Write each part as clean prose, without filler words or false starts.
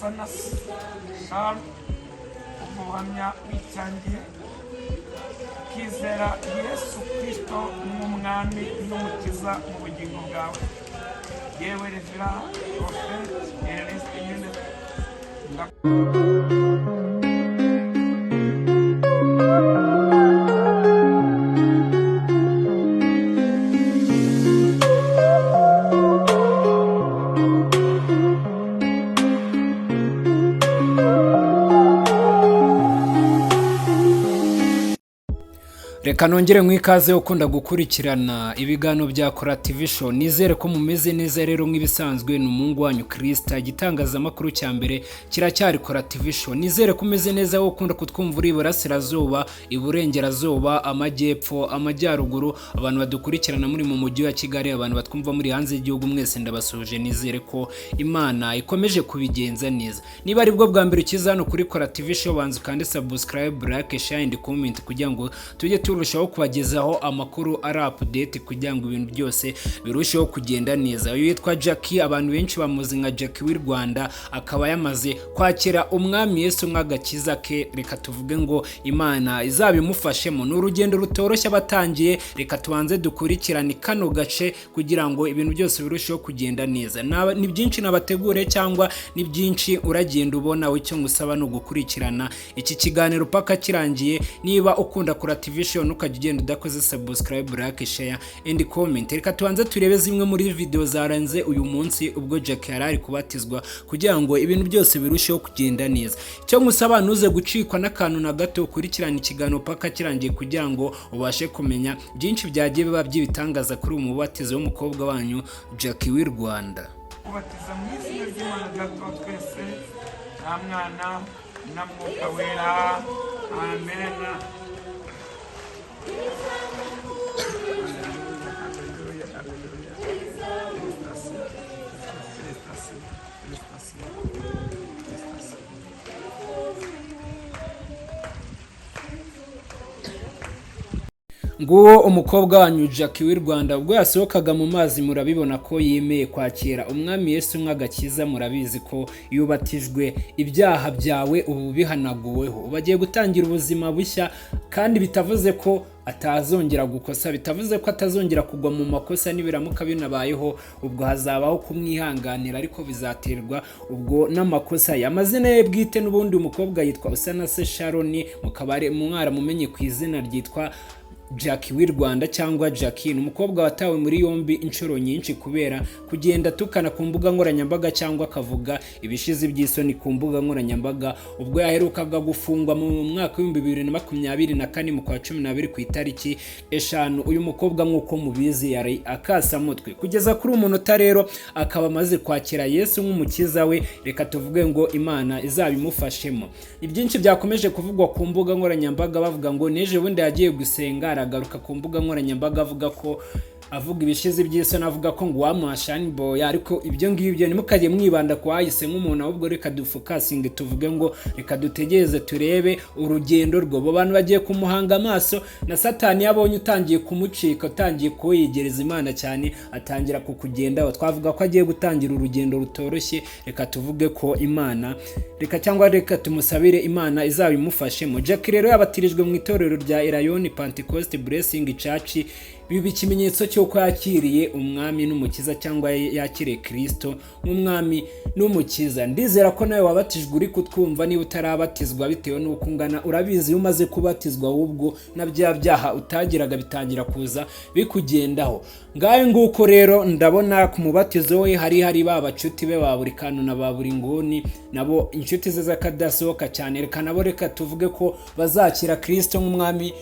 Usanase Charles, umuhamya witangiye ukizera Yesu Kirisito nk'Umwami n'Umukiza mu bugingo bwawe. Yewe Reverend Prophet Ernest nyine. Reka nongere mu ikaze ukunda gukurikirana ibiganiro bya Kora TV Show. Nizere ko mumeze neza. Rero nk'ibisanzwe ni umuhungu wanyu Krista. Igitangazamakuru cya mbere kiracyari Kora TV Show. Nizere ko umeze neza wowe ukunda kutwumva uri iburasirazuba, iburengerazuba, amajyepfo, amajyaruguru, abantu badukurikirana muri mu mujyi wa Kigali, abantu batwumva muri hanze y'igihugu, mwese ndabasuhuje. Nizere ko Imana ikomeje kubigenza neza. Niba ari bwo bwa mbere ukiza hano kuri Kora TV Show, banza ukande subscribe, like, share and comment kugira ngo tujye turushaho kubagezaho amakuru ari update, kugira ngo ibintu byose birusheho kugenda neza. Uyu yitwa Jackie, abantu benshi bamuzi nka Jackie w'i Rwanda, akaba yamaze kwakira Umwami Yesu nk'agakiza ke. Reka tuvuge ngo Imana izabimufashemo. Ni urugendo rutoroshye abatangiye. Reka tubanze dukurikirane kano gace kugira ngo ibintu byose birusheho kugenda neza. Ni byinshi nabategure cyangwa ni byinshi uragenda ubona. Icyo ngusaba ni ugukurikirana iki kiganiro paka kirangiye. Niba ukunda Kora TV Show, ntukajya ugenda udakoze subscribe, like, share and comment. Reka tubanze turebe zimwe muri video zaranze uyu munsi ubwo Jack yari ari kubatizwa, kugira ngo ibintu byose birusheho kugenda neza. Icyo ngusaba, ntuze gucikwa n'akantu na gato, ukurikirane ikiganiro paka kirangiye kugira ngo ubashe kumenya byinshi byagiye biba by'ibitangaza kuri uyu mubatizo w'umukobwa wanyu Jackie w'i Rwanda. Kubatiza mu izina ry'Imana Data wa twese, nta Mwana na Mwuka Wera, amen. Haleluya, haleluya. Félicitations, félicitations, félicitations, félicitations. Nguwo umukobwa wanyu Jackie w'i Rwanda ubwo yasohokaga mu mazi. Murabibona ko yemeye kwakira Umwami Yesu nk'agakiza. Murabizi ko iyo ubatijwe ibyaha byawe ubu bihanaguweho, uba agiye gutangira ubuzima bushya. Kandi bitavuze ko atazongera gukosa, bitavuze ko atazongera kugwa mu makosa. Nibiramuka binabayeho, ubwo hazabaho kumwihanganira, ariko bizaterwa ubwo n'amakosa ye. Amazina ye bwite n'ubundi umukobwa yitwa Usanase Sharon, mukaba mwaramumenye ku izina ryitwa Jackie w'i Rwanda cyangwa Jackie. Ni umukobwa watawe muri yombi inshuro nyinshi kubera kugenda atukana ku mbuga nkoranyambaga cyangwa akavuga ibishizi by'isoni ku mbuga nkoranyambaga. Ubwo yaherukaga gufungwa mu mwaka w'2024 mu kwa 12 ku itariki 5. Uyu mukobwa nk'uko mubizi yari akasamutwe. Kugeza kuri uyu munota rero akaba amaze kwakira Yesu nk'umukiza we. Reka tuvuge ngo Imana izabimufashemo. Ni byinshi byakomeje kuvugwa ku mbuga nkoranyambaga, bavuga ngo n'ejo bundi yagiye gusenga, aragaruka ku mbuga nkoranyambaga avuga ko avuga ibishizi by'isoni, avuga ko ngo wamuha Shani Boy. Ariko ibyo ngibyo ntimukajye mwibanda ku wahise nk'umuntu, ahubwo reka dufocusinge, tuvuge ngo reka dutegereze turebe urugendo rwo abo bantu bagiye kumuhanga amaso. Na Satani yabonye utangiye kumucika, utangiye kuyigereza Imana cyane, atangira kukugendaho. Twavuga ko agiye gutangira urugendo rutoroshye. Reka tuvuge ko Imana, reka cyangwa reka tumusabire Imana izabimufashemo. Jack rero yabatirijwe mu itorero rya Erayoni Pentecost Blessing Church, biba ikimenyetso cy'uko yakiriye Umwami n'Umukiza cyangwa yakiriye Kirisito nk'Umwami n'Umukiza. Ndizera ko nawe wabatijwe uri kutwumva. Niba utarabatizwa, bitewe n'uko ungana, urabizi, iyo umaze kubatizwa ahubwo na bya byaha utagiraga bitangira kuza bikugendaho. Ngahe nguko rero, ndabona ku mubatizo we hari ba bacuti be ba buri kantu na ba buri nguni, nabo inshuti ze z'akadasohoka cyane. Reka nabo, reka tuvuge ko bazakira Kirisito nk'Umwami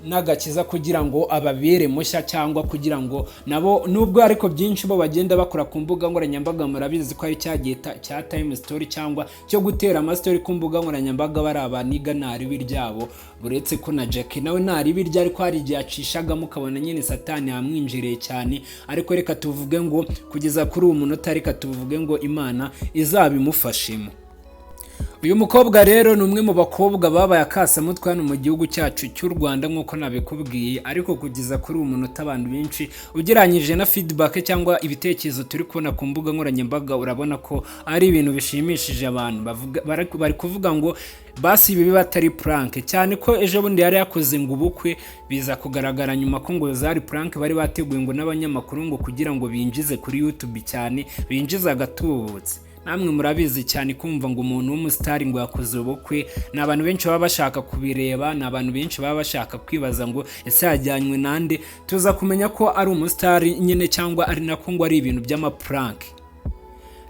n'Agakiza kugira ngo ababere mushya, cyangwa kugira ngo nabo, nubwo ariko byinshi bo bagenda bakora ku mbuga nkoranyambaga, murabizi ko ari cya gihe cya time story cyangwa cyo gutera amastory ku mbuga nkoranyambaga, bari abaniga nta ribi ryabo. Uretse ko na Jackie nawe nta ribi rye, ariko hari igihe acishagamo ukabona nyine Satani yamwinjiriye cyane. Ariko reka tuvuge ngo kugeza kuri uwo munota, reka tuvuge ngo Imana izabimufashemo. Uyu mukobwa rero ni umwe mu bakobwa babaye akasamutwe hano mu gihugu cyacu cy'u Rwanda nk'uko nabikubwiye, ariko kugeza kuri uyu munota abantu benshi, ugereranyije na feedback cyangwa ibitekerezo turi kubona ku mbuga nkoranyambaga, urabona ko ari ibintu bishimishije abantu. Bari kuvuga ngo basi ibi biba atari prank, cyane ko ejo bundi yari yakoze ngo ubukwe, biza kugaragara nyuma ko ngo zari prank bari bateguye ngo n'abanyamakuru, ngo kugira ngo binjize kuri YouTube cyane, binjize agatubutse. Namwe murabizi cyane, kumva ngo umuntu w'umusitari ngo yakoze ubukwe, ni abantu benshi baba bashaka kubireba, ni abantu benshi baba bashaka kwibaza ngo ese yajyanywe nande? Tuza kumenya ko ari umusitari nyine, cyangwa ari nako ngo ari ibintu by'amaprank.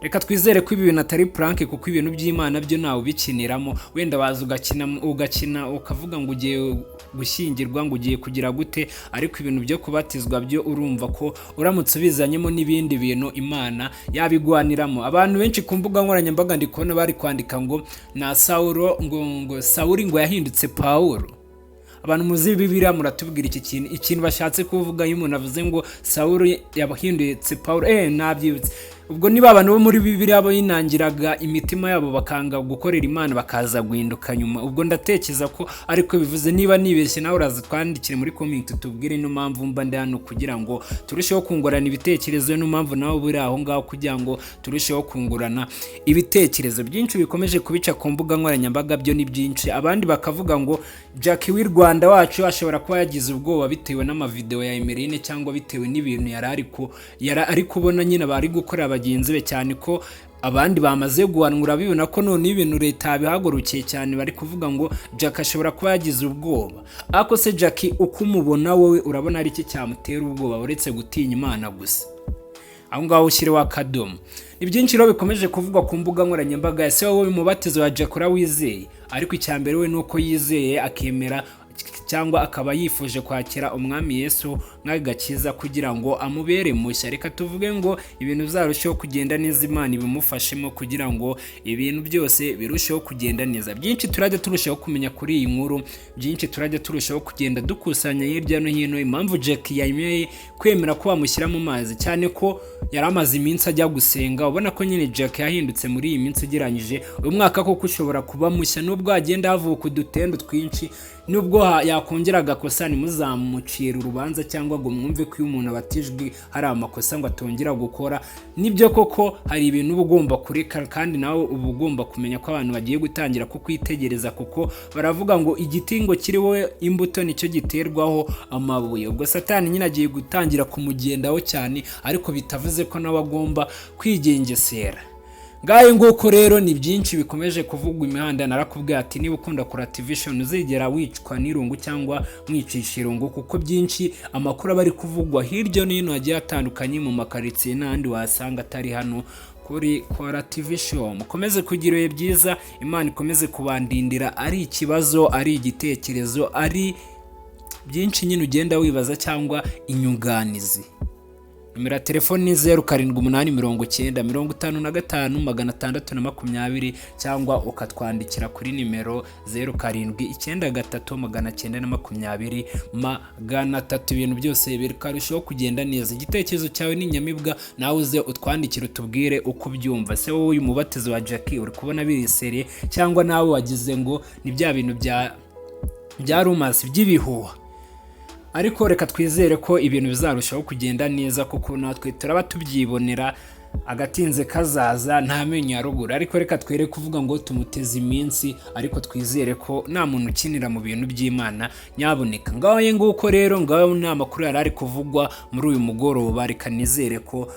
Reka twizere ko ibi bintu atari prank, kuko ibintu by'Imana byo ntawe ubikiniramo. Wenda waza ugakina, ugakina, ukavuga ngo ugiye gushyingirwa, ngo ugiye kugira gute, ariko ibintu byo kubatizwa byo urumva ko uramutse ubizanyemo n'ibindi bintu, Imana yabigwaniramo. Abantu benshi ku mbuga nkoranyambaga ndi kubona bari kwandika ngo na Sawuro, ngo Sawuri ngo yahindutse Pawulo. Abantu muzi Bibiliya muratubwira iki kintu, ikintu bashatse kuvuga iyo umuntu avuze ngo Sawuri yahindutse Pawulo. Nabyibutse, ubwo niba abantu bo muri Bibiliya binangiraga imitima yabo bakanga gukorera Imana, bakaza guhinduka nyuma, ubwo ndatekereza ko ariko bivuze. Niba nibeshye, nawe uraza twandikire muri comment tubwire. Ino mpamvu mba ndi hano kugira ngo turusheho kungurana ibitekerezo, niyo mpamvu nawe uba uri aho ngaho kugira ngo turusheho kungurana ibitekerezo. Byinshi bikomeje kubica ku mbuga nkoranyambaga byo ni byinshi. Abandi bakavuga ngo Jackie w'i Rwanda wacu ashobora kuba yagize ubwoba bitewe n'amavideo ya Emeline, cyangwa bitewe n'ibintu yari ari kubona nyine bari gukorera bagenzi be, cyane ko abandi bamaze guhanwa. Urabibona ko none ibintu leta yabihagurukiye cyane. Bari kuvuga ngo Jack ashobora kuba yagize ubwoba. Ariko se Jack, uko umubona wowe, urabona ari iki cyamutera ubwoba uretse gutinya Imana gusa? Aho ngaho ushyireho akadomo. Ni byinshi rero bikomeje kuvugwa ku mbuga nkoranyambaga. Ese wowe umubatizo wa Jack urawizeye? Ariko icya mbere we ni uko yizeye, akemera, cyangwa akaba yifuje kwakira Umwami Yesu nk'agakiza kugira ngo amubere mushya. Reka tuvuge ngo ibintu bizarusheho kugenda neza, Imana ibimufashemo kugira ngo ibintu byose birusheho kugenda neza. Byinshi turajya turushaho kumenya kuri iyi nkuru, byinshi turajya turushaho kugenda dukusanya hirya no hino, impamvu Jack yemeye kwemera ko bamushyira mu mazi, cyane ko yari amaze iminsi ajya gusenga. Ubona ko nyine Jack yahindutse muri iyi minsi ugereranyije uyu mwaka. Koko ushobora kuba mushya, nubwo hagenda havuka udutendo twinshi, nubwo yakongera agakosa, ntimuzamucire urubanza cyangwa ngo mwumve ko iyo umuntu abatijwe hari amakosa ngo atongera gukora. Nibyo koko, hari ibintu uba ugomba kureka, kandi nawe uba ugomba kumenya ko abantu bagiye gutangira kukwitegereza, kuko baravuga ngo igiti ngo kiriho imbuto nicyo giterwaho amabuye. Ubwo Satani nyine agiye gutangira kumugendaho cyane, ariko bitavuze ko nawe agomba kwigengesera. Ngahe nguko rero, ni byinshi bikomeje kuvugwa imihanda. Narakubwiye ati niba ukunda kora television, uzigera wicwa n'irungu cyangwa mwicisha irungu, kuko byinshi amakuru aba ari kuvugwa hirya no hino hagiye hatandukanye, mu makaritsiye n'ahandi wasanga atari hano kuri Kora TV Show. Mukomeze kugira ibihe byiza, Imana ikomeze kubandindira. Ari ikibazo, ari igitekerezo, ari byinshi nyine ugenda wibaza cyangwa inyunganizi, nimero ya telefoni ni 0789055620, cyangwa ukatwandikira kuri nimero 0793920300. Ibintu byose bikarushaho kugenda neza. Igitekerezo cyawe ni inyamibwa, nawe uze utwandikire utubwire uko ubyumva. Se wowe uyu mubatizo wa Jackie uri kubona biri sérieux, cyangwa nawe wagize ngo ni bya bintu bya rumours, by'ibihuha? Ariko reka twizere ko ibintu bizarushaho kugenda neza, kuko natwe turaba tubyibonera. Agatinze kazaza nta menyo ya ruguru. Ariko reka twere kuvuga ngo tumuteze iminsi, ariko twizere ko nta muntu ukinira mu bintu by'Imana nyaboneka. Ngaho ye nguko rero, ngaho ni amakuru yari ari kuvugwa muri uyu mugoroba. Reka nizere ko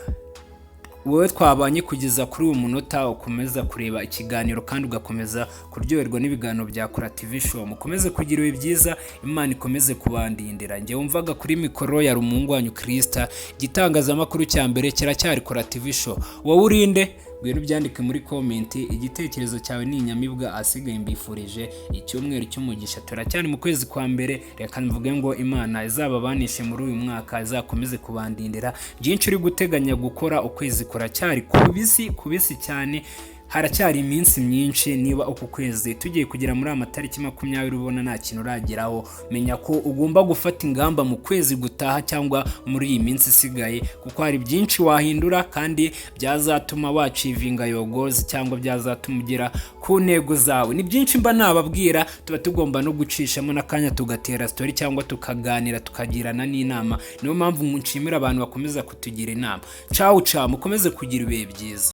wowe twabanye kugeza kuri uyu munota ukomeza kureba ikiganiro kandi ugakomeza kuryoherwa n'ibiganiro bya Kora TV Show. Mukomeze kugira ibihe byiza, Imana ikomeze kubandindira. Njye wumvaga kuri mikoro ya umuhungu wanyu Krista. Igitangazamakuru cya mbere kiracyari Kora TV Show. Wowe urinde? Ngwino ubyandike muri comment, igitekerezo cyawe ni inyamibwa. Asigaye mbifurije icyumweru cy'umugisha. Turacyari mu kwezi kwa mbere, reka mvuge ngo Imana izababanishe muri uyu mwaka, izakomeze kubandindira. Byinshi uri guteganya gukora, ukwezi kuracyari kubisi kubisi cyane. Haracyari iminsi myinshi. Niba uku kwezi tugiye kugera muri aya matariki 20 ubona nta kintu urageraho, menya ko ugomba gufata ingamba mu kwezi gutaha cyangwa muri iyi minsi isigaye, kuko hari byinshi wahindura kandi byazatuma wachievinga your goals cyangwa byazatuma ugera ku ntego zawe. Ni byinshi mba nababwira. Tuba tugomba no gucishamo n'akanya tugatera story cyangwa tukaganira, tukagirana n'inama. Niyo mpamvu nshimira abantu bakomeza kutugira inama. Ciao ciao, mukomeze kugira ibihe byiza.